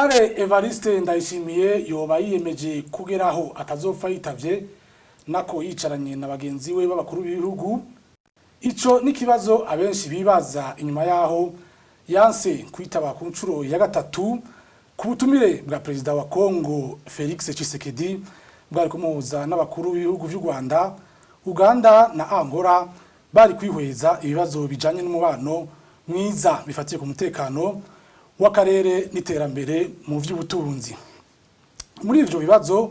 General Evariste Ndayishimiye yoba yiyemeje kugeraho atazopfa yitavye nako yicaranye na bagenzi we b'abakuru b'ibihugu. Ico n'ikibazo abenshi bibaza inyuma yaho yanse kwitaba ku nshuro ya gatatu ku butumire bwa perezida wa Congo Felix Tshisekedi bwari kumuhuza n'abakuru b'ibihugu vy'u Rwanda, Uganda na Angola, bari kwihweza ibibazo bijanye n'umubano mwiza bifatiye ku mutekano w'akarere n'iterambere mu vy'ubutunzi. Muri ivyo bibazo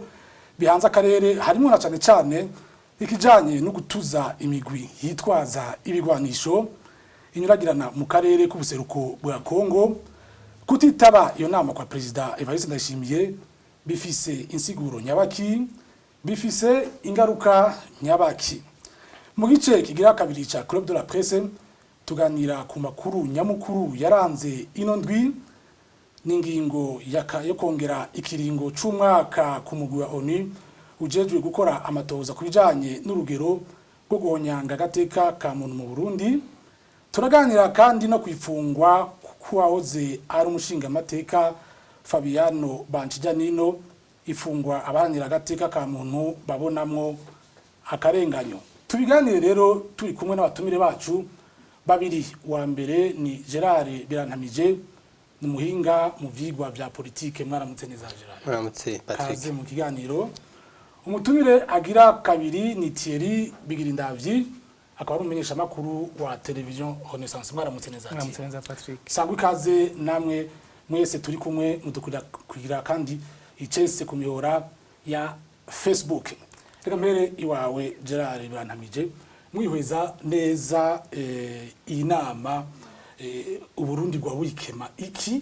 bihanze akarere harimo na cane cane ikijanye no gutuza imigwi yitwaza ibigwanisho inyuragirana mu karere k'ubuseruko bwa Congo. Kutitaba iyo nama kwa perezida Evariste Ndayishimiye bifise insiguro nyabaki? Bifise ingaruka nyabaki? Mu gice kigira kabiri ca Club de la Presse tuganira ku makuru nyamukuru yaranze ino ndwi n'ingingo yo kongera ikiringo c'umwaka ku mugwi wa ONU ujejwe gukora amatohoza ku bijanye n'urugero rwo guhonyanga agateka ka muntu mu Burundi. Turaganira kandi no kwifungwa kuwahoze ari umushingamateka Fabiano Bancijyanino, ifungwa abaharanira agateka ka muntu babonamwo akarenganyo. Tubiganire rero turi kumwe n'abatumire bacu babiri. Wa mbere ni Gerard Birantamije, ni umuhinga mu vyigwa vya politike. Mwaramutse neza, Gerard? Muramutse, Patrick. Kaze mu kiganiro. Umutumire agira kabiri ni Thierry Bigirindavyi, akaba ari umumenyeshamakuru wa Television Renaissance. Mwaramutse neza, Thierry? Mwaramutse neza, Patrick. Sangwa ikaze namwe mwese turi kumwe mudukurira kugira kandi icese ku mihora ya Facebook. Reka mpere iwawe, Gerard Birantamije. Mwihweza neza iyi nama, Uburundi bwa wikema iki?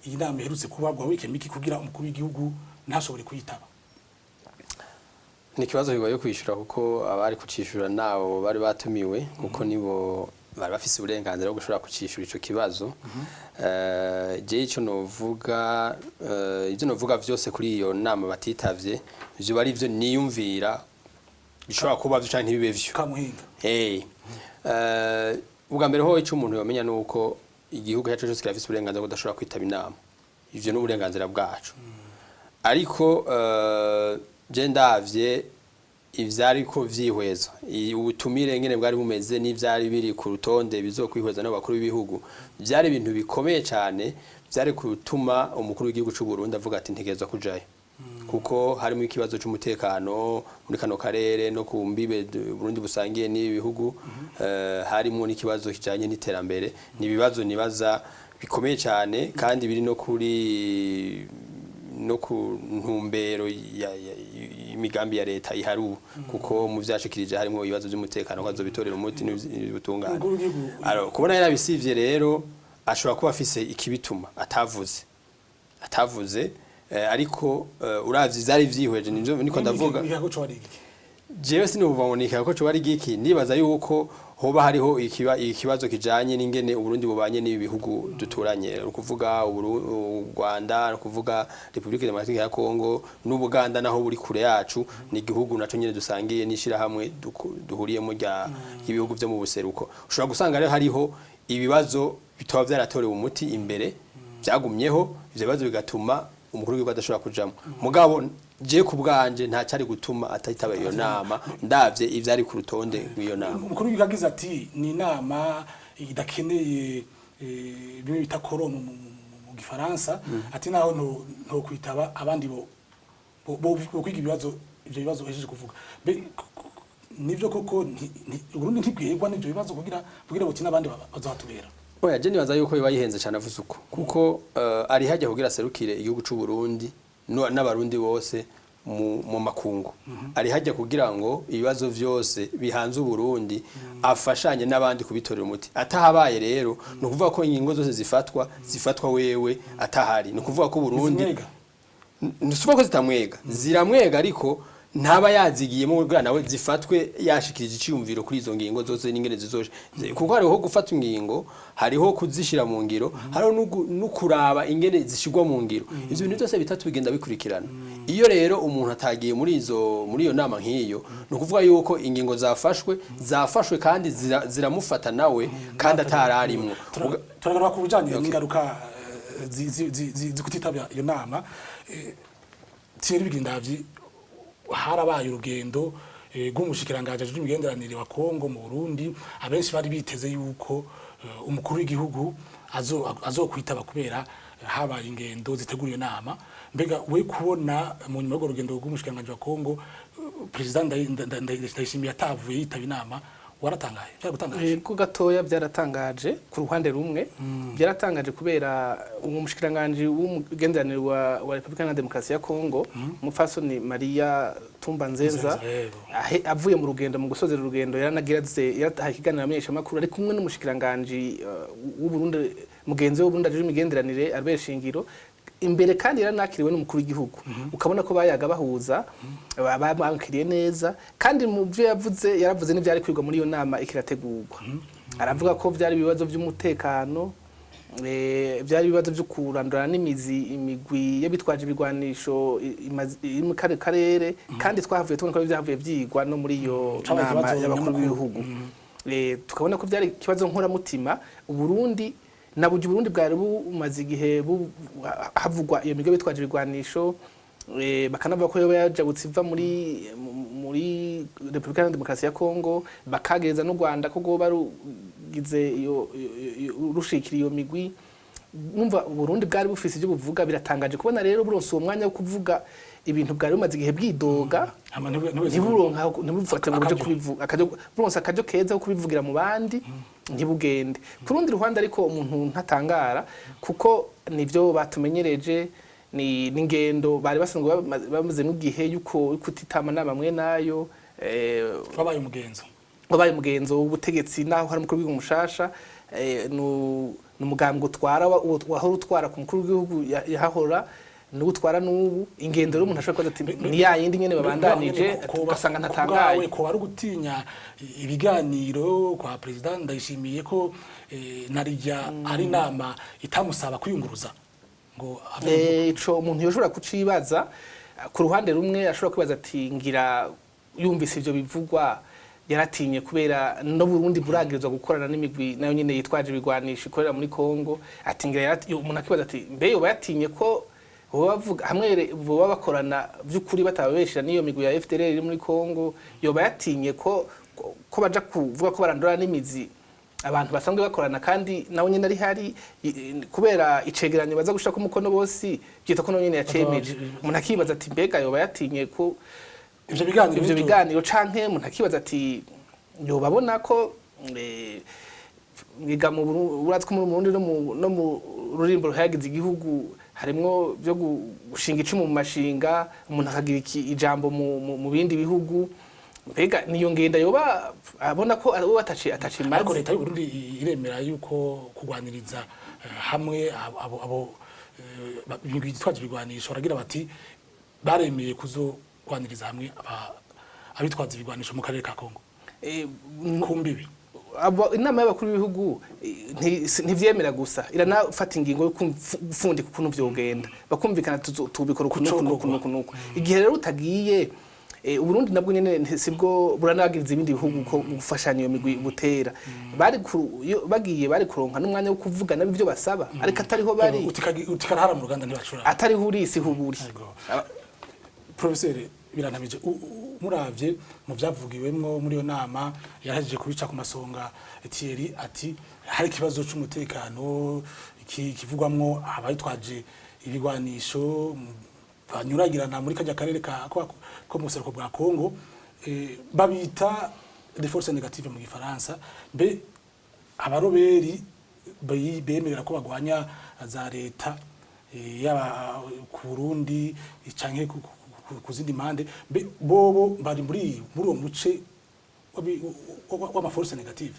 Iyi nama iherutse kuba bwa wikema iki kugira umukuru w'igihugu ntashobore kuyitaba? Ni ikibazo kigoye kwishyura, kuko abari kucishura nabo bari batumiwe, kuko nibo bari bafise uburenganzira bwo gushobora kucishura ico kibazo. Je ico novuga, ivyo novuga vyose kuri iyo nama batitavye, ivyo bari ivyo niyumvira bishobora kuba vyo canke ntibibe vyo. Kamuhinga. Hey. Ubwa mbere ho, ico umuntu yomenya nuko igihugu cyacu cyose kirafise uburenganzira bwo kudashobora kwitaba inama. Ivyo ni uburenganzira bwacu. Ariko je ndavye ivyariko vyihweza, ubutumire ngene bwari bumeze n'ivyari biri ku rutonde bizokwihweza n'abakuru b'ibihugu, vyari ibintu bikomeye cyane vyari gutuma umukuru w'igihugu c'u Burundi avuga ati: "Ntegerezwa kujayo", kuko harimo ikibazo c'umutekano muri kano karere no ku mbibe Burundi busangiye n'ibi bihugu, harimo n'ikibazo kijanye n'iterambere. Ni ibibazo nibaza bikomeye cyane kandi biri no kuri no ku ntumbero y'imigambi ya leta ihari ubu, kuko mu vyashikirije harimo ibibazo by'umutekano ko azobitorera umuti n'ubutungane. Umukuru w'igihugu. Alors, kubona yarabisivye rero, ashobora kuba afise ikibituma atavuze, ariko uravye ivyari vyihweje, nivyo niko ndavuga. Niko co wari iki? Jewe sinuvuga ngo nikaba ko coba ari giki. Nibaza yuko hoba hariho ikibazo kijanye n'ingene Uburundi bubanye n'ibi bihugu duturanye, ni ukuvuga u Rwanda, ni ukuvuga Republique Démocratique ya Congo n'Ubuganda, naho buri kure yacu ni igihugu naco nyene dusangiye n'ishirahamwe duhuriyemo rya ry'ibihugu vyo mu buseruko. Ushobora gusanga rero hariho ibibazo bitoba vyaratorewe umuti imbere byagumyeho, ivyo bibazo bigatuma umukuru w'igihugu adashobora kujamo. Mugabo je ku bwanje nta cyari gutuma atitaba iyo nama, ndavye ivyari ku rutonde rw'iyo nama. Umukuru w'igihugu agize ati: "Ni inama idakeneye bimwe bita quorum mu gifaransa", ati: "Naho nto kwitaba, abandi bo kwiga ibibazo." Ivyo bibazo uhejeje kuvuga, nivyo koko Uburundi ntibwegwa n'ivyo bibazo kugira buti n'abandi bazohatubera? Oya, je nibaza yuko biba yihenze cyane avuze uko, kuko ari hajya kugira aserukire igihugu c'u Burundi n'abarundi bose mu makungu. Ari hajya kugira ngo ibibazo vyose bihanze Uburundi afashanye n'abandi kubitorera umuti. Atahabaye rero, ni ukuvuga ko ingingo zose zifatwa wewe atahari, ni ukuvuga ko Uburundi Zimwega. Ntusuba ko zitamwega, ziramwega, ariko ntaba yazigiyemo kugira nawe zifatwe yashikirije iciyumviro kuri izo ngingo zose n'ingene zizoje, kuko hariho gufata ingingo, hariho kuzishira mu ngiro, hariho no kuraba ingene zishirwa mu ngiro. Ivyo bintu byose bitatu bigenda bikurikirana. Iyo rero umuntu atagiye muri iyo nama nk'iyo, ni ukuvuga yuko ingingo zafashwe kandi ziramufata nawe kandi atararimwo. Turagaruka ku bijanye n'ingaruka. zikutitabira iyo nama. Thierry Bigindavyi, harabaye urugendo rw'umushikiranganji ajejwe imigenderanire wa Kongo mu Burundi. Abenshi bari biteze yuko umukuru w'igihugu azokwitaba kubera habaye ingendo zitegura iyo nama. Mbega we kubona mu nyuma y'urwo rugendo rw'umushikiranganji wa Kongo, Perezida Ndayishimiye atavuye yitaba inama, waratangaye? Byaragutangaje? Yego, gatoya byaratangaje. Ku ruhande rumwe byaratangaje kubera uwo mushikiranganji w'umugenderanire wa Repubulika Iharanira Demokarasi ya Kongo, umupfasoni Maria Tumba Nzenza, Nzenza, yego. Avuye mu rugendo, mu gusozera urugendo yaranagiraze, yaratahaye ikiganiro amenyeshamakuru ari kumwe n'umushikiranganji w'Uburundi, mugenzi we w'Uburundi ajejwe imigenderanire, Albert Shingiro, imbere. Kandi yaranakiriwe n'umukuru w'igihugu, ukabona ko bayaga bahuza, bamwakiriye neza. Kandi mu byo yavuze, yaravuze n'ibyari kwigwa muri iyo nama ikirategurwa. Aravuga ko byari ibibazo by'umutekano, byari ibibazo byo kurandura n'imizi imigwi y'abitwaje ibigwanisho iri mu kare karere. Kandi twahavuye tubona ko byahavuye byigwa no muri iyo Cabaye nama ikibazo y'abakuru nyamukuru. b'ibihugu. Tukabona ko byari ikibazo nkoramutima. Uburundi na buryo Uburundi bwari bumaze igihe havugwa iyo migwi bitwaje ibigwanisho, bakanavuga ko yoba yajabutse iva muri Repubulika Iharanira Demokarasi ya Kongo, bakagereza n'u Rwanda ko rwoba rugize iyo rushikira iyo migwi. Numva Uburundi bwari bufise ibyo buvuga. Biratangaje kubona rero buronse uwo mwanya wo kuvuga ibintu bwari bumaze igihe bwidoga, Hama ntiburonka, ntibufate ngo buje Akaryo. kubivuga akaryo, buronse akaryo keza ko kubivugira mu bandi, ntibugende. Ku rundi ruhande ariko umuntu ntatangara, kuko nivyo batumenyereje, ni n'ingendo bari basanzwe bamazemo igihe yuko kutitama nama mwe nayo. Wabaye umugenzo. Wabaye umugenzo w'ubutegetsi. Naho hari umukuru w'igihugu mushasha, ni umugambwe utwara wahora utwara ku mukuru w'igihugu yahahora niwe utwara n'ubu. Ingendo rero umuntu ashobora kubaza ati ni ya yindi nyene babandanije, ugasanga ntatangaye. Ko ari ugutinya ibiganiro kwa Perezida Ndayishimiye, ko narijya ari inama itamusaba kwiyunguruza ngo ave Ico umuntu yoshobora kucibaza. Ku ruhande rumwe ashobora kwibaza ati ngira yumvise ivyo bivugwa yaratinye, kubera no Burundi buragirizwa gukorana n'imigwi nayo nyene yitwaje ibigwanisho ikorera muri Kongo. Ati ngira umuntu akibaza ati mbe yoba yatinye ko boba bavuga hamwe boba bakorana by'ukuri batababeshera n'iyo migwi ya FDLR iri muri Kongo, yoba yatinye ko baja kuvuga ko barandura n'imizi abantu basanzwe bakorana, kandi nawe nyene ari hari kubera icegeranyo baza gushirako umukono bose byita ko nawe nyene yacemeje. Umuntu akibaza ati mbega yoba yatinye ko ivyo biganiro ivyo biganiro, canke umuntu akibaza ati yoba abona ko mwiga mu uratse ko muri Burundi no mu rurimbo ruhayagiza igihugu harimwo byo gushinga icumu mu mashinga, umuntu akagira ijambo mu bindi bihugu. Mbega niyo ngenda yoba abona ko abo ataci Ariko maze? leta y'u Burundi iremera yuko kurwaniriza hamwe abo imigwi yitwaje ibigwanisho. Baragira bati baremeye kuzogwaniriza hamwe abitwaza ibigwanisho mu karere ka Kongo ku mbibi. Inama y'abakuru b'ibihugu ntivyemera gusa, iranafata ingingo yo gupfundika ukuntu vyogenda, bakumvikana tubikora uku nuku nuku nuku nuku. Igihe rero utagiye, Uburundi nabwo nyene sibwo buranagiriza ibindi bihugu ko gufashanya iyo migwi butera. Bari bagiye bari kuronka n'umwanya wo kuvugana ibyo basaba, ariko atariho bari. Utikarahara mu ruganda ntibacura. Atariho uri siho uburi. Yego. Professeur Birantamije, muravye mu vyavugiwemwo muri iyo nama, yarahejeje kubica ku masonga Thierry, ati hari ikibazo c'umutekano kivugwamwo abayitwaje ibigwanisho banyuragirana muri kajya karere ko mu buseruko bwa Congo, babita des forces négatives mu gifaransa. Mbe abaroberi bemerera ko bagwanya za leta, yaba ku Burundi canke ku zindi mpande, mbe bobo bari muri uwo muce w'ama forces négatives?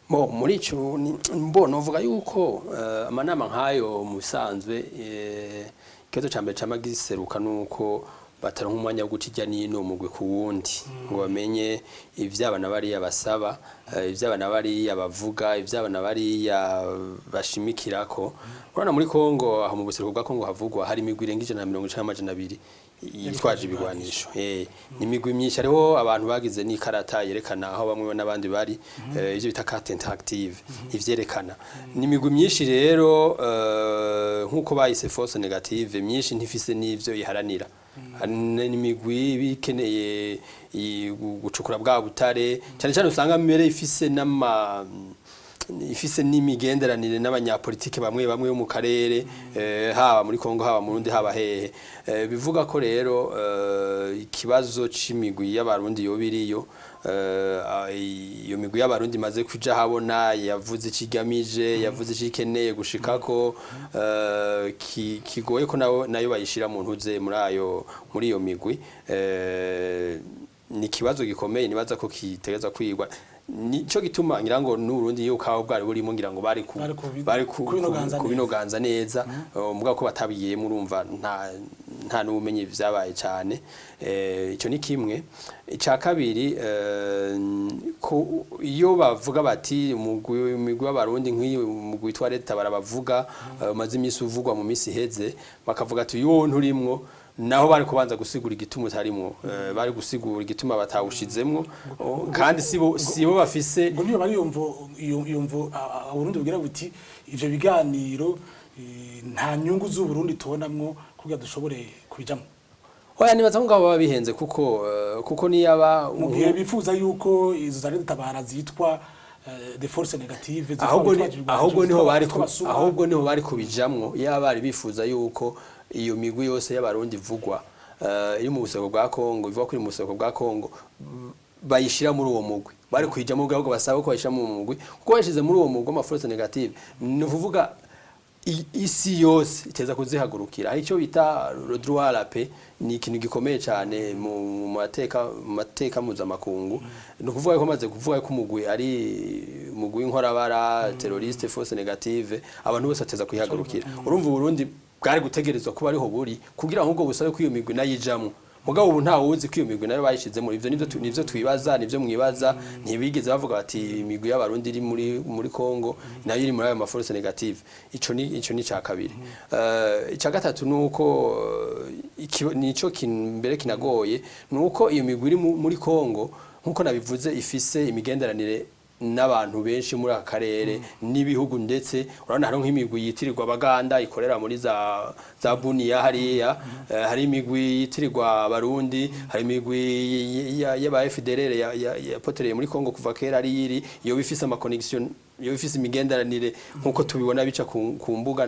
Bo muri ico mbo novuga yuko amanama nk'ayo mu bisanzwe, ikibazo ca mbere cama giseruka nuko bataronka umwanya wo guca irya nino umugwi ku wundi ngo bamenye ivyaba na bariya basaba, ivyaba na bariya bavuga, ivyaba na bariya bashimikirako. Urabona muri Kongo, aho mu buseruko bwa Kongo havugwa, hari imigwi irenga 190 n'200. yitwaje ibigwanisho. Ni imigwi myinshi, hariho abantu bagize n'ikarata yerekana aho bamwe n'abandi bari, ivyo bita carte interactive ivyerekana. Ni imigwi myinshi rero, nk'uko bayise force négative, myinshi ntifise n'ivyo iharanira. Hari n'imigwi iba ikeneye gucukura bwa butare cyane cyane, usanga mbere ifise n'ama ifise n'imigenderanire n'abanyapolitike bamwe bamwe bo mu karere, haba muri Kongo, haba mu Burundi, haba hehe. Bivuga ko rero ikibazo c'imigwi y'abarundi yoba iriyo, iyo migwi y'abarundi imaze kuja habona, yavuze ikigamije, yavuze ico ikeneye gushikako, kigoye ko nayo bayishira mu ntuze muri ayo muri iyo migwi. Ni ikibazo gikomeye, nibaza ko kitegerezwa kwigwa. Nico gituma ngira ngo n'Uburundi iyo kaho bwari burimo, ngira ngo bari ku Bari bari kubinoganza neza. Kubinoganza neza. Mugabo ko batabigiyemo, urumva nta n'ubumenyi vyabaye cyane. Ico ni kimwe. Ica kabiri, ko iyo bavuga bati umugwi w'abarundi nk'iyo umugwi witwa Leta barabavuga, umaze imisi uvugwa mu misi iheze, bakavuga ati uyu nturimwo, naho bari kubanza gusigura igituma utarimwo. Bari gusigura igituma batawushizemwo. Oh, kandi sibo bafise Ngo niyo bari yumvo iyo mvo Uburundi bugira buti ivyo biganiro nta nyungu z'Uburundi tubonamwo kugira dushobore kubijamwo. Oya, nibaza ko ngabo baba bihenze, kuko niyaba Mu gihe bifuza yuko izo za tabara zitwa des forces négatives zitwa ahubwo bitwaje ibigwanisho, ahubwo niho bari zitwa abasuma. Ahubwo niho bari kubijamwo yaba bari bifuza yuko iyo migwi yose y'abarundi ivugwa, iri mu buseruko bwa Kongo, ivuga ko iri mu buseruko bwa Kongo, bayishira muri uwo mugwi, bari kuyijamo ubwabo basaba ko bayishira mu mugwi, kuko bayishize muri uwo mugwi w'ama force négative, ni ukuvuga isi yose iteza kuzihagurukira. Hari icyo bita le droit à la paix, ni ikintu gikomeye cyane mu mateka mpuzamakungu. Ni ukuvuga ko maze kuvuga ko umugwi ari umugwi w'inkorabara, terroriste, force négative, abantu bose bateza kuyihagurukira. Urumva Uburundi bwari gutegerezwa kuba ariho buri kugira ngo ubwo busabe ko iyo migwi nayo ijamwo. Mugabo ubu ntawe uzi ko iyo migwi nayo bayishizemo. Ivyo nivyo twibaza, nivyo mwibaza. Ntibigeze bavuga bati imigwi y'abarundi iri muri Kongo nayo iri muri ayo ma force négative. Ico ni ca kabiri. Ica gatatu nuko nico mbere kinagoye, nuko iyo migwi iri muri Kongo, nkuko nabivuze, ifise imigenderanire n'abantu benshi muri aka karere n'ibihugu. Ndetse urabona hariho nk'imigwi yitirirwa abaganda ikorera muri za Buniya hariya, hari imigwi yitirirwa abarundi, hari imigwi y'aba FDLR yapotereye muri Kongo kuva kera ari iri iyo bifise ama connection, iyo bifise imigenderanire nkuko tubibona bica ku mbuga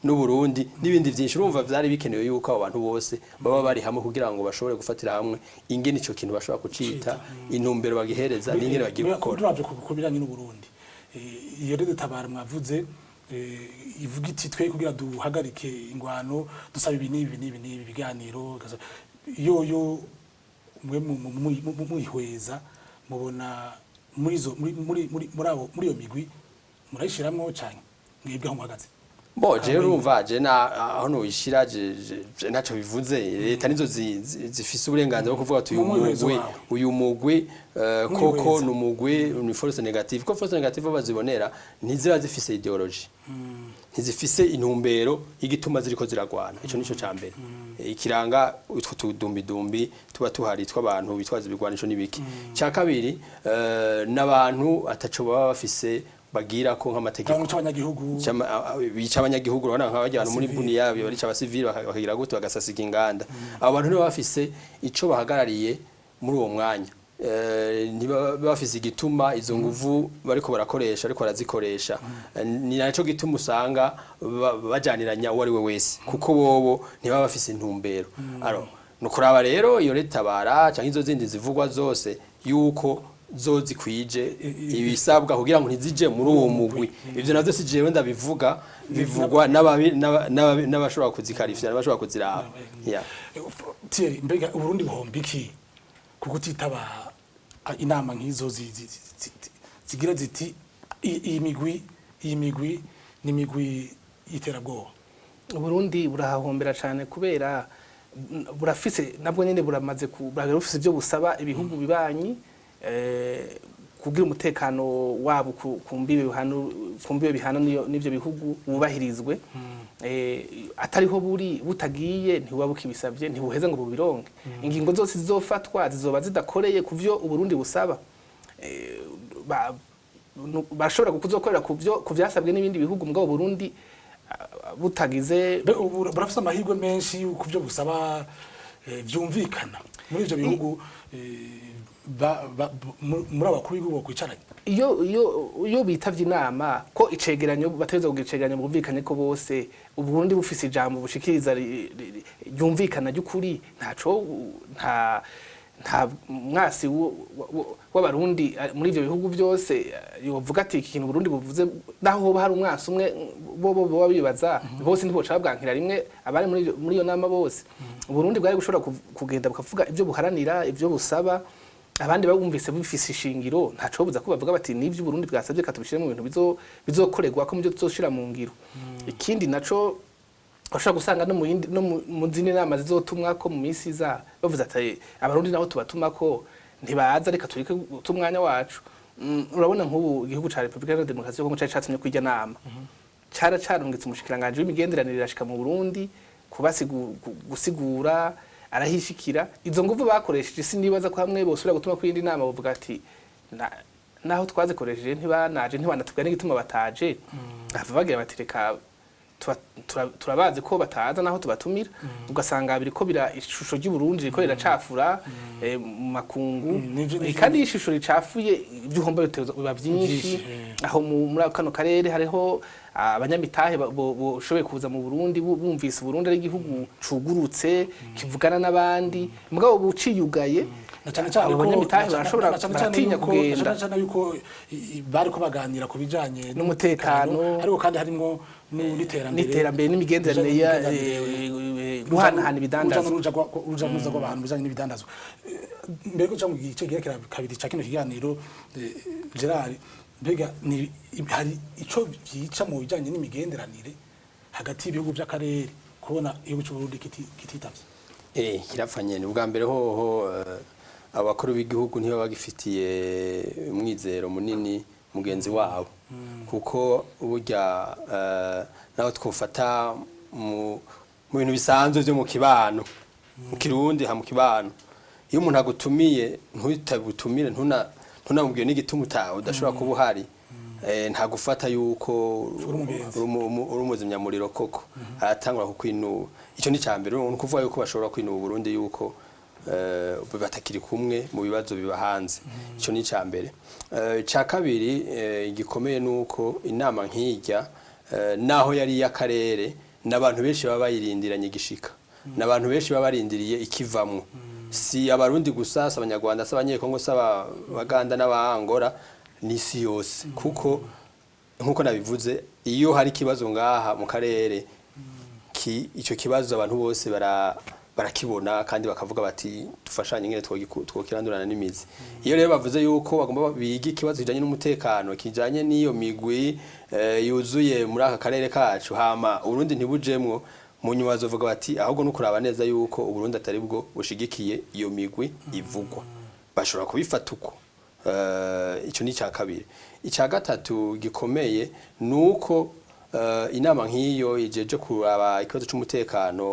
n'Uburundi n'ibindi byinshi. Urumva vyari bikenewe yuko abo bantu bose baba bari hamwe kugira ngo bashobore gufatira hamwe ingene ico kintu bashobora kucita, intumbero bagihereza n'ingene bagiye gukora. Turavye ku bijanye n'Uburundi, iyo rero tabara mwavuze, ivuga iti twe kugira duhagarike ingwano dusaba ibi n'ibi n'ibi n'ibi biganiro, yo mwe muhweza mubona muri zo muri muri muri muri abo muri iyo migwi murayishiramwo canke mwebwe aho muhagaze? Bo je urumva je na aho noyishira je ntaco bivuze. Leta nizo zifise uburenganzira bwo kuvuga ati uyu Mu mwihwezo mugwi wawe. uyu mugwi koko Mwihweza. ni umugwi, ni force négative, ko force négative bazibonera ntiziba zifise idéologie, ntizifise intumbero y'igituma ziriko ziragwana. Ico nico ca mbere ikiranga utwo tudumbidumbi tuba tuhari tw'abantu bitwaza ibigwanisho n'ibiki. Ca kabiri, n'abantu ataco baba bafise bagira ko nk'amategeko Abantu c'abanyagihugu. Bica abanyagihugu. Urabona nka bajya muri Abasivili. Buniya barica abasivili, bakagira gute, bagasasika inganda. Abo bantu nibo bafise ico bahagarariye muri uwo mwanya. Ntibaba bafise igituma izo nguvu bariko barakoresha, ariko barazikoresha. Ni naco gituma usanga bajaniranya uwo ari we wese, kuko bobo ntibaba bafise intumbero. Alors nukuraba rero iyo retabara canke izo zindi zivugwa zose yuko zo zikwije ibisabwa kugira ngo ntizije muri uwo mugwi. Ivyo navyo si jewe ndabivuga, bivugwa n'abashobora kuzikarifya, n'abashobora kuziraba. Yeah. Thierry, mbega Uburundi buhomba iki kuko utitaba inama nk'izo zigira ziti iyi migwi ni imigwi y'iterabwoba? Uburundi burahahombera cyane kubera burafise nabwo nyene buramaze bufise ibyo busaba ibihugu bibanyi, kugira umutekano wabo ku mbibe bihana n'ivyo bihugu wubahirizwe. Atariho buri butagiye, ntibuba bukibisabye, ntibuheza ngo bubironke. Ingingo zose zizofatwa zizoba zidakoreye ku vyo Uburundi busaba. Bashobora kuzokorera ku vyo ku vyasabwe n'ibindi bihugu, mugabo Burundi butagize. Mbe ubu burafise amahirwe menshi yuko ivyo busaba vyumvikana muri ivyo bihugu muri abakuru b'ibihugu bakwicaranye? Iyo bitavye inama, ko icegeranyo bategerezwa kugira icegeranyo bumvikanye ko bose, Uburundi bufise ijambo bushikiriza ryumvikana ry'ukuri, ntaco nta mwasi w'Abarundi muri ivyo bihugu byose yovuga ati iki kintu Burundi buvuze. Naho hoba hari umwasi umwe, bo boba bibaza bose ntiboca babwankira rimwe abari muri iyo nama bose. Uburundi bwari gushobora kugenda bukavuga ibyo buharanira, ibyo busaba, abandi babumvise bifise ishingiro, ntaco buza ko bavuga bati nivyo Uburundi bwasabye, katubishire mu bintu bizokorerwa ko mu byo tuzoshira mu ngiro. Ikindi naco, bashobora gusanga no mu yindi no mu zindi nama zizotumwa ko mu minsi iza bavuze ati Abarundi nabo tubatuma ko ntibaza, reka tureke guta umwanya wacu. Urabona nk'ubu igihugu ca Repubulika Iharanira Demokarasi ya Kongo cari catumye kwirya nama, caracarungitse umushikiranganji w'imigenderanire irashika mu Burundi gusigura, arahishikira. Izo nguvu bakoresheje, sinibaza ko hamwe bosubira gutuma kw'iyindi nama bavuga ati naho twazikoresheje ntibanaje, ntibanatubwira n'igituma bataje. Bava bagira bati reka turabazi ko bataza naho tubatumira. Ugasanga biriko bira ishusho ry'Uburundi riko riracafura mu makungu. Nivyo. Kandi iyo ishusho ricafuye, ibyo uhomba biba byinshi. Vyinshi. Aho muri kano karere hariho abanyamitahe boshoboye kuza mu Burundi bumvise Uburundi ari igihugu cugurutse kivugana n'abandi, mugabo buciyugaye, Na cyane cyane abo ko banyamitahe barashobora na cyane cyane baratinya yuko- kugenda. Na cyane cyane yuko bariko baganira ku bijanye n'umutekano. Ariko kandi harimwo n'iterambere. N'iterambere n'imigenderanire guhanahana ibidandazwa. Uruja n'uruza rw'abantu bijanye n'ibidandazwa. Mbere ko mu gice kigira kabiri ca kino kiganiro, Gerard, mbega ni hari ico vyica mu bijanye n'imigenderanire hagati y'ibihugu vy'akarere kubona igihugu c'u Burundi kititavye? Kirapfa nyene. Ubwa mbere hoho, abakuru b'igihugu ntibaba bagifitiye umwizero munini mugenzi wabo, kuko burya naho twofata mu bintu bisanzwe vyo mu kibano, mu Kirundi ha mu kibano, iyo umuntu agutumiye ntutabutumire, ntunamubwiye n'igituma udashobora kuba uhari, ntagufata yuko Uri umugenzi. Uri umuzimyamuriro koko, aratangura kukwinuba. Icyo ni icya mbere, ni ukuvuga yuko bashobora kwinuba Uburundi yuko batakiri kumwe mu bibazo biba hanze. Icyo ni icya mbere. Icya kabiri gikomeye ni uko inama nk'ijya, naho yari iy'akarere, n'abantu benshi baba bayirindiranye igishika, n'abantu benshi baba barindiriye ikivamwo. Si Abarundi gusa, si Abanyarwanda, si Abanyekongo, si Abaganda n'Abangora, n'isi yose, kuko nkuko nabivuze, iyo hari ikibazo ngaha mu karere, ico kibazo abantu bose barakibona kandi bakavuga bati dufashanye ingene twokirandurana n'imizi. Iyo rero bavuze yuko bagomba biga ikibazo kijanye n'umutekano, kijanye n'iyo migwi yuzuye muri aka karere kacu, hama Uburundi ntibujemwo, mu nyuma bazovuga bati ahubwo no kuraba neza yuko Uburundi atari bwo bushigikiye iyo migwi ivugwa. Bashobora kubifata uko. Ico ni icya kabiri. Icya gatatu gikomeye ni uko inama nk'iyo ijeje kuraba ikibazo c'umutekano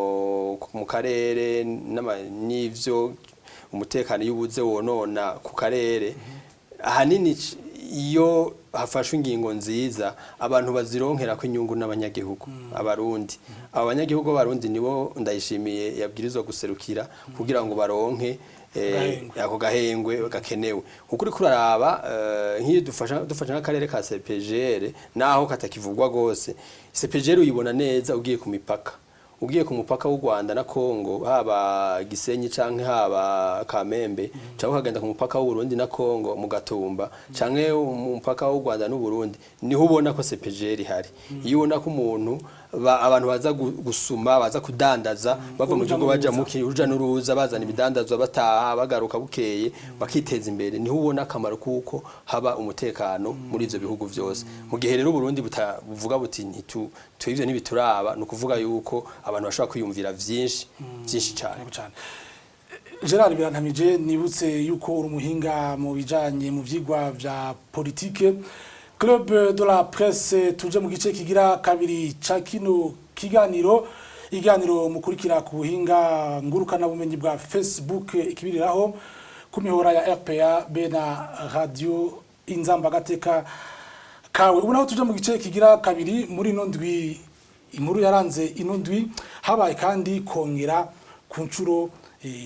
mu karere n'ivyo umutekano iyo ubuze wonona ku karere ahanini, iyo hafashwe ingingo nziza, abantu bazironkera ko inyungu n'abanyagihugu Abarundi. Abo banyagihugu b'Abarundi nibo Ndayishimiye yabwirizwa guserukira kugira ngo baronke Agahengwe. ako gahengwe gakenewe, kuko uriko uraraba nk'iyo dufasha nk'akarere ka CEPGL, naho katakivugwa gose, CEPGL uyibona neza ugiye ku mipaka, ugiye ku mupaka w'u Rwanda na Kongo, haba Gisenyi canke haba Kamembe, canke ukagenda ku mupaka w'u Burundi na Kongo mu Gatumba, canke umupaka w'u Rwanda n'u Burundi, niho ubona ko CEPGL ihari. Iyo ubona ko umuntu abantu baza gusuma, baza kudandaza bava mu Uruja gihugu baja n'uruza. mu uruja n'uruza, bazana ibidandazwa, bataha bagaruka bukeye, bakiteza imbere, niho ubona akamaro kuko haba umutekano muri ivyo bihugu vyose. Mu gihe rero Uburundi buvuga buti ntitu ivyo ntibituraba, ni ukuvuga yuko abantu bashobora kwiyumvira vyinshi vyinshi cane. Yego cane. Gerard Birantamije, nibutse yuko uri umuhinga mu bijanye mu vyigwa vya politike. Club de la Presse, tuje mu gice kigira kabiri ca kino kiganiro, iganiro mukurikira ku buhinga ngurukana bumenyi bwa Facebook ikibiriraho ku mihora ya RPA be na Radio Inzamba gateka kawe. Ubu naho tuje mu gice kigira kabiri. Muri ino ndwi, inkuru yaranze ino ndwi, habaye kandi kongera ku nshuro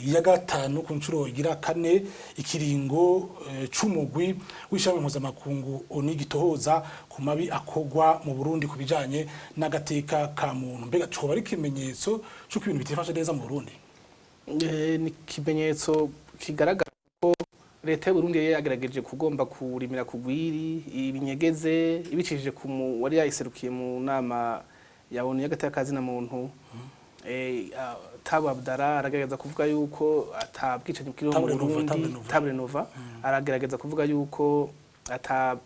ya gatanu, ku nshuro igira kane, ikiringo c'umugwi w'ishami mpuzamakungu ONU gitohoza ku mabi akogwa mu Burundi ku bijanye n'agateka ka muntu. Mbega coba ari ikimenyetso c'uko ibintu bitifashe neza mu Burundi? Ni ikimenyetso kigaragara ko leta y'u Burundi yari yagerageje kugomba kurimira kugwiri ibinyegeze ibicishije ku wari yayiserukiye mu nama ya ONU y'agateka ka zina muntu, Tabu Abdara, aragerageza kuvuga yuko ata bwicanyi bukiriho mu Table Nova, Burundi. Table Nova. Table Nova aragerageza kuvuga yuko ata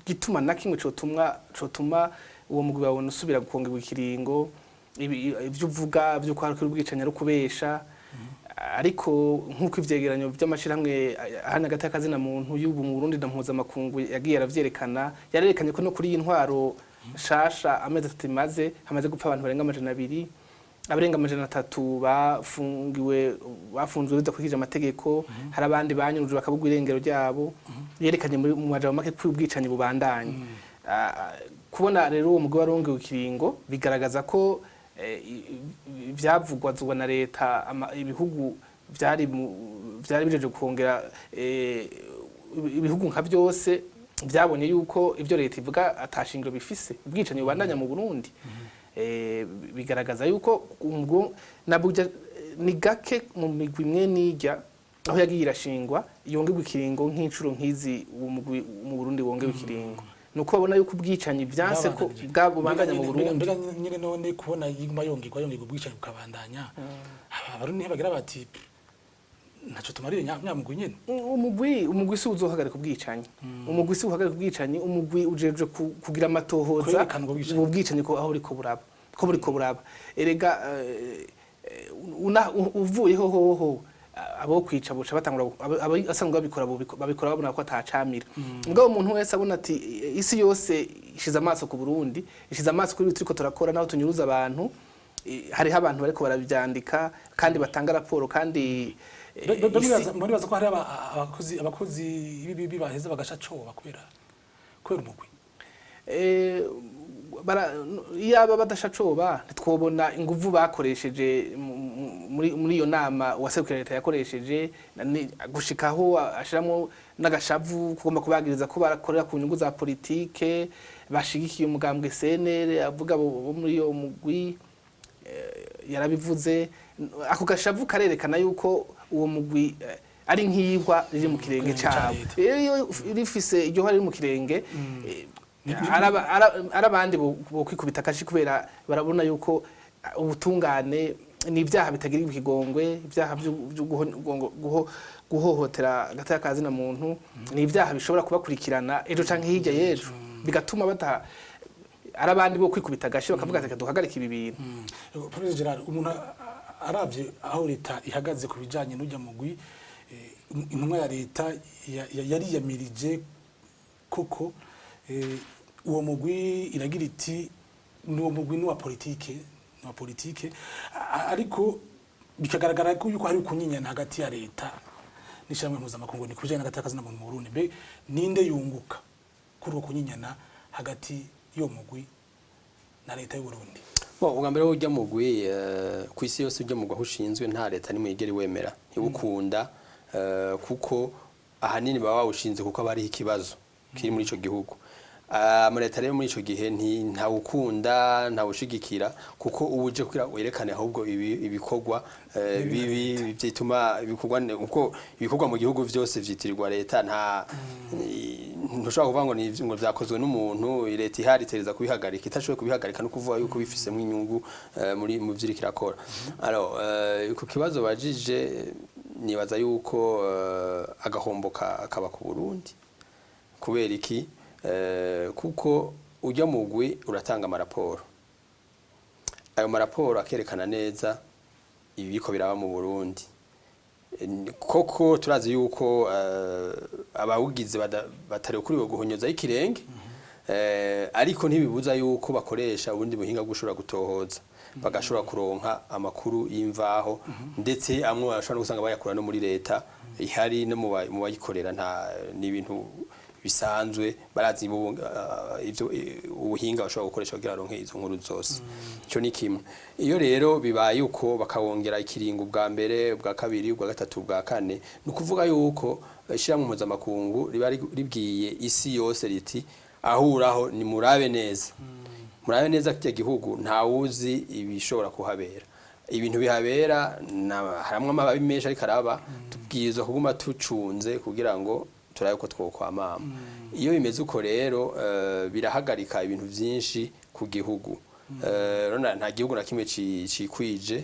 gituma na kimwe cotuma uwo mugwi wawe usubira gukongerwa ikiringo, ibyo uvuga by'uko hari ubwicanyi ari ukubesha. Ariko nk'uko ivyegeranyo by'amashirahamwe ahana hagati y'akazina muntu y'ubu mu Burundi na mpuzamakungu yagiye aravyerekana, yarerekanye ko no kuri iyi ntwaro shasha, amezi 3 imaze, hamaze gupfa abantu barenga 200, abarenga 300 bafungiwe, bafunzwe bidakurikije amategeko, hari abandi banyurujwe bakabugwa irengero ryabo. Yerekanye mu majambo make ko ubwicanyi bubandanye. Kubona rero uwo mugwi warongewe ikiringo bigaragaza ko ivyavugwa zuba na leta, ibihugu vyari bijeje kongera, ibihugu nka byose byabonye yuko ibyo leta ivuga atashingiro bifise, ubwicanyi bubandanya mu Burundi. Bigaragaza yuko umugwi naburya ni gake mu migwi imwe n'ijya aho yagiye irashingwa yongerwa ikiringo nk'inshuro nk'izi uwo mugwi mu Burundi wongewe ikiringo, nuko babona yuko ubwicanyi vyanse ko bwabandanya mu Burundi. Mbega nyine none kubona yiguma yongerwa, ubwicanyi bukabandanya, Abarundi ntibagira bati ntaco tumariye nyamugwi nyene? Umugwi si uzohagarika ubwicanyi, umugwi si uhagarika ubwicanyi. Umugwi ujejwe kugira amatohoza Kwerekana ubwo bwicanyi. Ubwo bwicanyi ko aho buriko buraba. Erega uvuyeho hoho abo kwica buca batangura, abasanzwe babikora babikora babona ko atacamira. Mugabo umuntu wese abona ati isi yose ishize amaso ku Burundi, ishize amaso kuri ibi turiko turakora, naho tunyuruza abantu, hariho abantu bariko baravyandika kandi batanga raporo kandi Muribaza ko hari abakozi b'ibibi baheza bagasha coba kubera umugwi? Iyaba badashacoba ntitwobona inguvu bakoresheje muri iyo nama uwaserukira leta yakoresheje gushikaho ashiramwo n'agashavu kugomba kubagiriza ko barakorera ku nyungu za politike, bashigikiye umugambwe CNL, avuga bo muri iyo mugwi. Yarabivuze, ako gashavu karerekana yuko uwo mugwi ari nk'ihwa riri mu kirenge Kirenge ca cabo. leta. Rero iyo rifise iryo hwa riri mu kirenge, ari abandi bokwikubita akashi kubera barabona yuko ubutungane ni ibyaha bitagira ikigongwe, ibyaha vyo guhohotera agateka ka zina muntu ni ibyaha bishobora kubakurikirana ejo canke hirya y'ejo, bigatuma bata ari abandi bo kwikubita agashi bakavuga ati: "Reka duhagarike ibi bintu." Professor Gerard, umuntu aravye aho leta ihagaze ku bijanye n'ujya mugwi, intumwa ya leta yariyamirije koko uwo mugwi, iragira iti ni uwo mugwi ni wa politike, ni wa politike. Ariko bikagaragara ko yuko hari ukunyinyana hagati ya leta n'ishyirahamwe mpuzamakungu ni kubijanye n'agateka muntu mu Burundi. Mbe ninde yunguka kuri uwo kunyinyana hagati y'uwo mugwi na leta y'u Burundi? Bon, ubwa mbere ujya mugwi, ku isi yose ujya mugwi aho ushinzwe nta leta nimwe yigera iwemera, ntiwukunda, kuko ahanini baba bawushinze kuko aba hariho ikibazo kiri muri ico gihugu. Ama leta rero muri ico gihe ntawukunda, ntawushigikira, kuko uba uje kugira werekane ahubwo ibikorwa bibi vyituma ibikorwa, uko ibikorwa mu gihugu vyose vyitirirwa leta. Nta ntushobora kuvuga ngo ngo vyakozwe n'umuntu. Leta ihari itereza kubihagarika, itashoboye kubihagarika no kuvuga yuko bifisemo inyungu muri mu vyiriko irakora. Alors, ku kibazo bajije, nibaza yuko agahombo kaba ku Burundi. Kubera iki? Kuko ujya mugwi uratanga amaraporo, ayo maraporo akerekana neza ibiriko biraba mu Burundi. Koko turazi yuko abawugize batarekuriwe guhonyozaho ikirenge, ariko ntibibuza yuko bakoresha ubundi buhinga bwo gushobora gutohoza, bagashobora kuronka amakuru y'imvaho, ndetse amwe barashobora no gusanga bayakura no muri leta ihari no mu bayikorera. Nta ni ibintu bisanzwe, barazi ivyo ubuhinga bashobora gukoresha kugira baronke izo nkuru zose. Ico ni kimwe. Iyo rero bibaye uko, bakawongera ikiringo ubwa mbere, ubwa kabiri, ubwa gatatu, ubwa kane, ni ukuvuga yuko ishirahamwe mpuzamakungu riba ribwiye isi yose riti: "Ahuraho ni murabe neza, murabe neza kirya gihugu, ntawuzi ibishobora kuhabera, ibintu bihabera haramwo amababi menshi ariko araba, tubwirizwa kuguma tucunze kugira ngo turabe ko twokwamama." Iyo bimeze uko rero, birahagarika ibintu vyinshi ku gihugu. Rero nta gihugu na kimwe cikwije.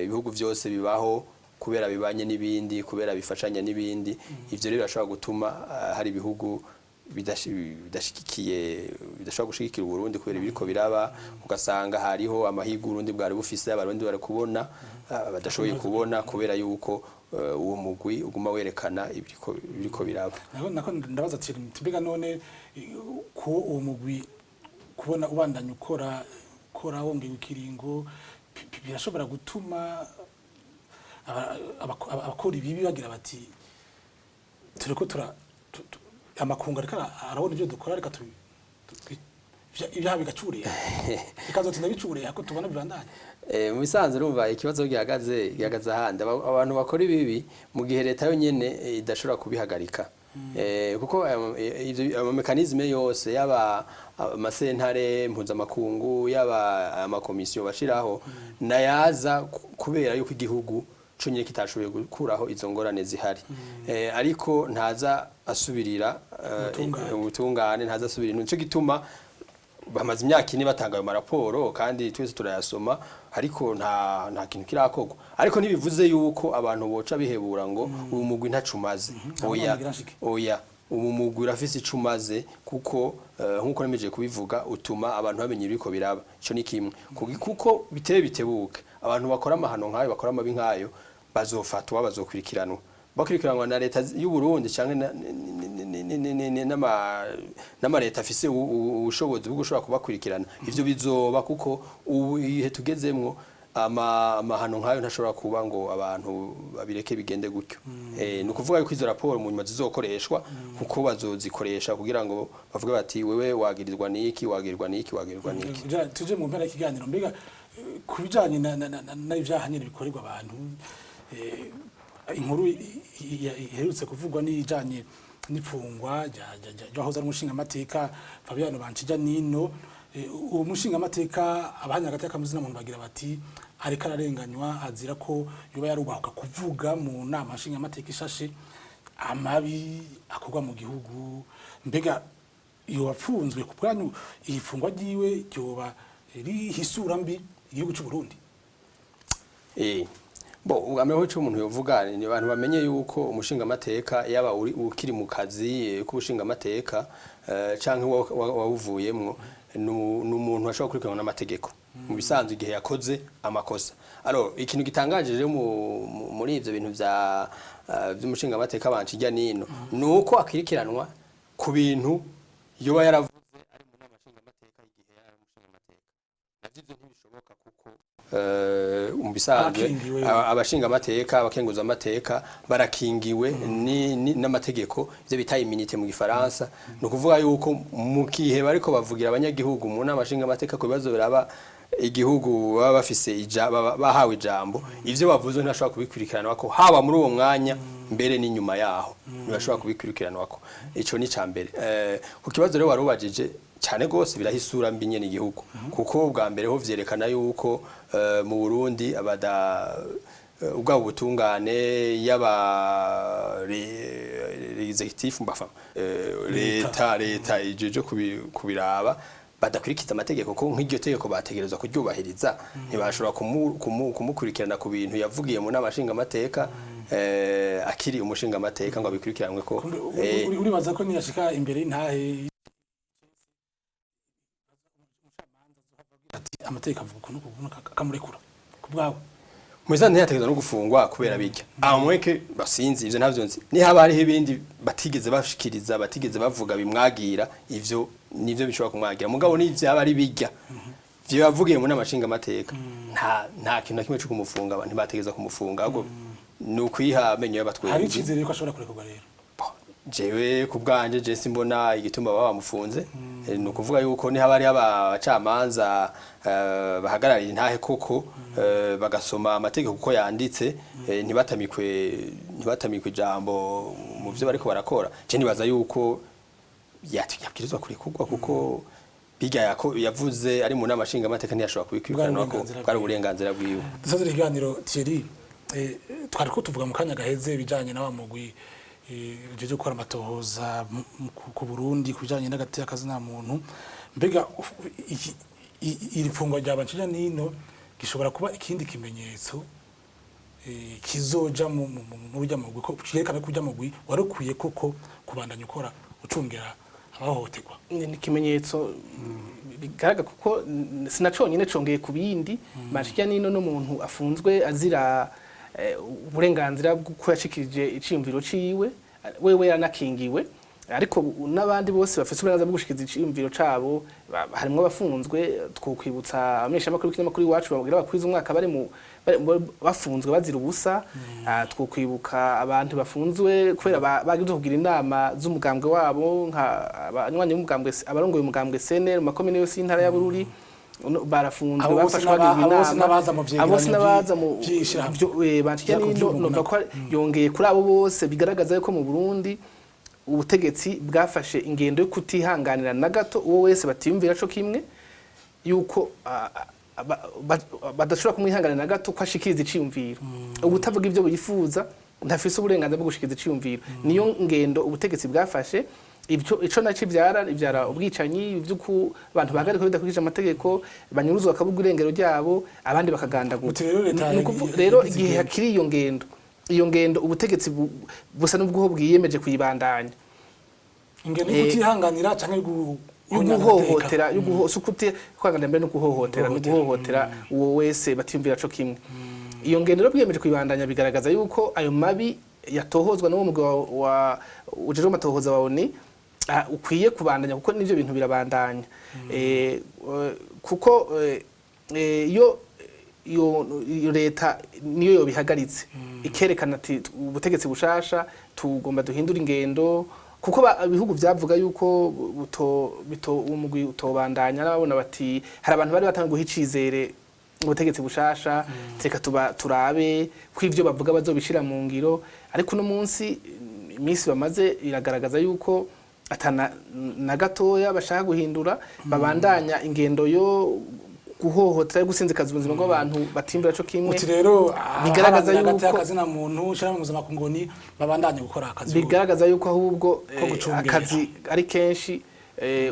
Ibihugu vyose bibaho kubera bibanye n'ibindi, kubera bifashanya n'ibindi. Ivyo rero birashobora gutuma hari ibihugu bidashigikiye, bidashobora gushigikira Uburundi kubera ibiriko biraba, ugasanga hariho amahirwe Uburundi bwari bufise, Abarundi bari kubona, badashoboye kubona kubera yuko uwo mugwi uguma werekana ibiriko biraba. Nako ndabaza ati: mbega none ko uwo mugwi kubona ubandanya ukora wongewe ikiringo, birashobora gutuma abakora ibibi bagira bati: "Turiko tura amakungu ariko arabona ibyo dukora, reka ibyaha bigacureha, bikazotinda bicureha ko tubona bibandanya"? Mu bisanzwe urumva ikibazo gihagaze ahandi. Abantu bakora ibibi mu gihe leta yonyene idashobora kubihagarika, kuko ivyo ama mécanismes yose, yaba amasentare mpuzamakungu, yaba amakomisiyo bashiraho, nayaza kubera yuko igihugu conyene kitashoboye gukuraho izo ngorane zihari. Ariko ntaza asubirira Ubutungane. Ubutungane ntaza asubirira. Nico gituma bamaze imyaka 4 batanga ayo maraporo kandi twese turayasoma, ariko nta kintu kirakorwa. Ariko ntibivuze yuko abantu boca bihebura ngo uyu mugwi ntaco umaze. Oya. Ngira nshike. Oya, ubu mugwi urafise ico umaze, kuko nkuko nemeje kubivuga, utuma abantu bamenya ibiriko biraba. Ico ni kimwe. Kuko bitebe bitebuke, abantu bakora amahano nk'ayo, bakora amabi nk'ayo, bazofatwa, bazokurikiranwa, bakurikiranwa na leta y'u Burundi canke n'amaleta afise ubushobozi bwo gushobora kubakurikirana. Ivyo bizoba, kuko ubu ibihe tugezemwo, amahano nk'ayo ntashobora kuba ngo abantu babireke bigende gutyo. Ni ukuvuga yuko izo raporo mu nyuma zizokoreshwa, kuko bazozikoresha kugira ngo bavuge bati: "Wewe wagirizwa niki, wagirirwa niki, wagirirwa niki." Tuje mu mpera y'ikiganiro. Mbega ku bijanye n'ivyaha nyene bikorerwa abantu, inkuru iherutse kuvugwa n'ijanye n'ipfungwa ryahoze ari umushingamateka Fabiano Bancijyanino. Uwo mushingamateka, abahanya hagati y'akamuzina muntu bagira bati ariko ararenganywa, azira ko yoba yarubahuka kuvuga mu nama nshingamateka ishashe amabi akorwa mu gihugu. Mbega iyo wapfunzwe, ku bwanyu iyi fungwa ryiwe ryoba rihisura mbi igihugu cy'u Burundi? Bo ubwa mbere ho, ico umuntu yovuga ni abantu bamenye yuko umushingamateka, yaba uri ukiri mu kazi k'ubushingamateka canke wawuvuyemwo, ni umuntu ashobora gukurikiranwa n'amategeko mu bisanzwe igihe yakoze amakosa. Alors, ikintu gitangaje rero muri ivyo bintu vya vy'umushingamateka Bancijyanino ni uko akurikiranwa ku bintu yoba yaravuze ari mu nama nshingamateka igihe yari umushingamateka. Navyo ivyo ntibishoboka, kuko mu bisanzwe Abakingiwe. Abashingamateka, abakenguzamateka barakingiwe n'amategeko, ivyo bita immunité mu gifaransa. Ni ukuvuga yuko mu gihe bariko bavugira abanyagihugu mu nama nshingamateka ku bibazo biraba igihugu, baba bafise bahawe ijambo. Ivyo bavuze ntibashobora kubikurikiranwako, haba muri uwo mwanya, mbere n'inyuma yaho ntibashobora kubikurikiranwako. Ico ni ca mbere. Ku kibazo rero warubajije, cyane gose biraha isura mbi nyene igihugu, kuko bwa mbere ho vyerekana yuko mu Burundi abada ubwabo butungane, yaba l'exécutif, mbafa leta ijeje kubiraba, badakurikiza amategeko, ko nk'iryo tegeko bategerezwa kuryubahiriza. Ntibashobora kumukurikirana ku bintu yavugiye mu nama nshingamateka akiri umushingamateka ngo abikurikiranwe ko. Kumbe uribaza ko niyashika imbere y'intahe umucamanza azohava agira ati amategeko avuga ukuntu ukuntu, akamurekura ku bwawe? Mubisanzwe ntiyategerezwa no gufungwa kubera bijya amweke basinzi, ivyo ntavyo nzi. Ni haba hariho ibindi batigeze bashikiriza, batigeze bavuga bimwagira, ivyo nivyo bishobora kumwagira. Mugabo n'ivyo haba ari bijya ivyo yavugiye mu nama nshingamateka, nta kintu na kimwe cyo kumufunga, abantu ntibategerezwa kumufunga, ahubwo ni ukwiha amenyo Hari y'abatwenzi. icizere yuko ashobora kurekurwa rero? Jewe ku bwanje, je simbona igituma baba bamufunze. Ni ukuvuga yuko ni haba hariho abacamanza bahagarariye intahe koko, bagasoma amategeko uko yanditse, ntibatamikwe ijambo mu byo bariko barakora, je nibaza yuko yabwirizwa kurekurwa, kuko bijya yavuze ari mu nama nshingamateka ntiyashobora kubikwirikana ko uburenganzira. Bwari uburenganzira bwiwe. Dusoze ikiganiro, Thierry, twari ko tuvuga mu kanya gaheze ibijanye na wa mugwi ujejwe gukora amatohoza ku Burundi ku bijanye n'agateka kazina muntu. Mbega iri fungwa rya Bancinyanino gishobora kuba ikindi kimenyetso kizoja mu rujya mugwi, ko cyerekana ko urya mugwi wari ukwiye koko kubandanya ukora, ucungera abahohoterwa? Ni ikimenyetso bigaragara, kuko sinaconyine, congeye ku bindi. Bancinyanino n'umuntu afunzwe azira uburenganzira bw'uko yashikirije iciyumviro ciwe, wewe yaranakingiwe, ariko n'abandi bose bafite uburenganzira bwo gushikiriza iciyumviro cabo harimwo abafunzwe. Twokwibutsa abamenyeshamakuru b'ikinyamakuru Iwacu babwira bakwiza umwaka bari mu bafunzwe bazira ubusa. Twokwibuka abantu bafunzwe kubera bagize kugira inama z'umugambwe wabo, nka abanywanyi b'umugambwe, abarongoye umugambwe CNL mu makomine yose y'intara ya Bururi barafunzwe, Abo bose bafashwe bagirwa abo bose inama. n'abaza mu Abo bose vyegeranyo n'abaza mu vy'ishirahamwe. Bancinyanino Vy'umuntu nova ko yongeye kuri abo bose, bigaragaza yuko mu Burundi ubutegetsi bwafashe ingendo yo kutihanganira na gato uwo wese batiyumvira co kimwe, yuko badashobora kumwihanganira na gato ko ashikiriza iciyumviro. Ubutavuga ibyo yifuza ntafise uburenganzira bwo gushikiriza iciyumviro. Niyo ngendo ubutegetsi bwafashe. Ibyo ico naco ivyara ubwicanyi, ivy'uko abantu bahagarikwa bidakurikije amategeko, banyuruzwa bakaburwa irengero ryabo, abandi bakagandagurwa. Uti rero leta Ni rero yagize igihe igendo. hakiri iyo ngendo, ubutegetsi busa n'ubwo bwiyemeje kuyibandanya. Ingendo yo kutihanganira canke yo yo guhohotera, yo guho si kwanganira mbere no guhohotera, no guhohotera uwo wese batiyumvira co kimwe. Iyo ngendo rero bwiyemeje kuyibandanya, bigaragaza yuko ayo mabi yatohozwa n'uwo mugwi wa ujejwe amatohoza wa ONU ukwiye kubandanya, kuko n'ivyo bintu birabandanya. Kuko iyo leta niyo yobihagaritse, ikerekana ati ubutegetsi bushasha tugomba duhindura ingendo, kuko ibihugu vyavuga yuko buto bito umugwi utobandanya, n'ababona bati hari abantu bari batangiye guha icizere ubutegetsi bushasha, reka tuba turabe ko ivyo bavuga bazobishira mu ngiro. Ariko uno munsi iminsi bamaze iragaragaza yuko atana na gatoya bashaka guhindura, babandanya ingendo yo guhohotera, yo gusinzikaza ubuzima bw'abantu batimbira co kimwe. Uti rero Bigaragaza abaharanira yuko- akazina muntu, shira mu buzima kungoni, babandanye gukora akazi. Bigaragaza yuko ahubwo Ko gucungera. akazi ari kenshi.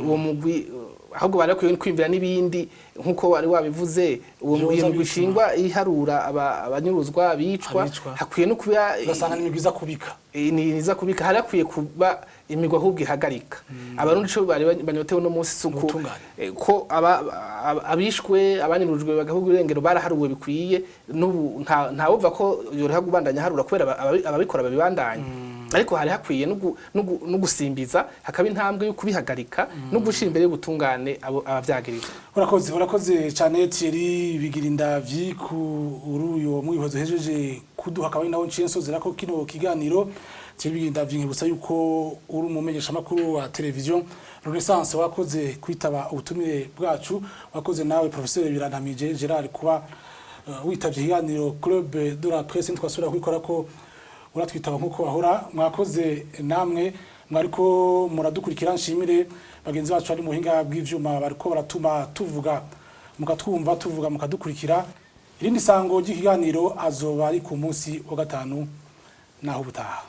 Uwo mugwi ahubwo bari bakwiye kwiyumvira n'ibindi, nk'uko wari wabivuze, uwo Vyoza mugwi, iyo migwi bituma. ishingwa iharura abanyuruzwa, abicwa, Abicwa. hakwiye no kuba Ugasanga ni imigwi iza kubika. Ni iza kubika. Hari hakwiye kuba imigwi ahubwo ihagarika. Abarundi ico bari banyotewe no munsi suku Ubutungane. Ko abishwe, abanyurujwe bagahugu irengero baraharuwe bikwiye. N'ubu ntawumva ko yoroha kubandanya harura, kubera ababikora babibandanya, ariko hari hakwiye no gusimbiza, hakaba intambwe yo kubihagarika no gushira imbere y'ubutungane abo abavyagirizwa. Urakoze cyane, Thierry Bigirindavyi, ku uruyo mwihozo hejeje kuduha. Akaba ari naho nciye nsozera ko kino kiganiro. Thierry Bigirindavyi, nkibutsa yuko uri umumenyesha makuru wa televiziyo Renaissance. Wakoze kwitaba ubutumire bwacu. Wakoze nawe, Professeur Birantamije Gerard, kuba witavye ikiganiro Club de la Presse. Twasubira kwikora ko uratwitaba nkuko wahora. Mwakoze namwe mwariko muradukurikira. Nshimire bagenzi bacu bari mu buhinga bw'ivyuma bariko baratuma tuvuga mukatwumva, tuvuga mukadukurikira. Irindi sango ry'ikiganiro azoba ari ku munsi wa gatanu. Naho ubutaha.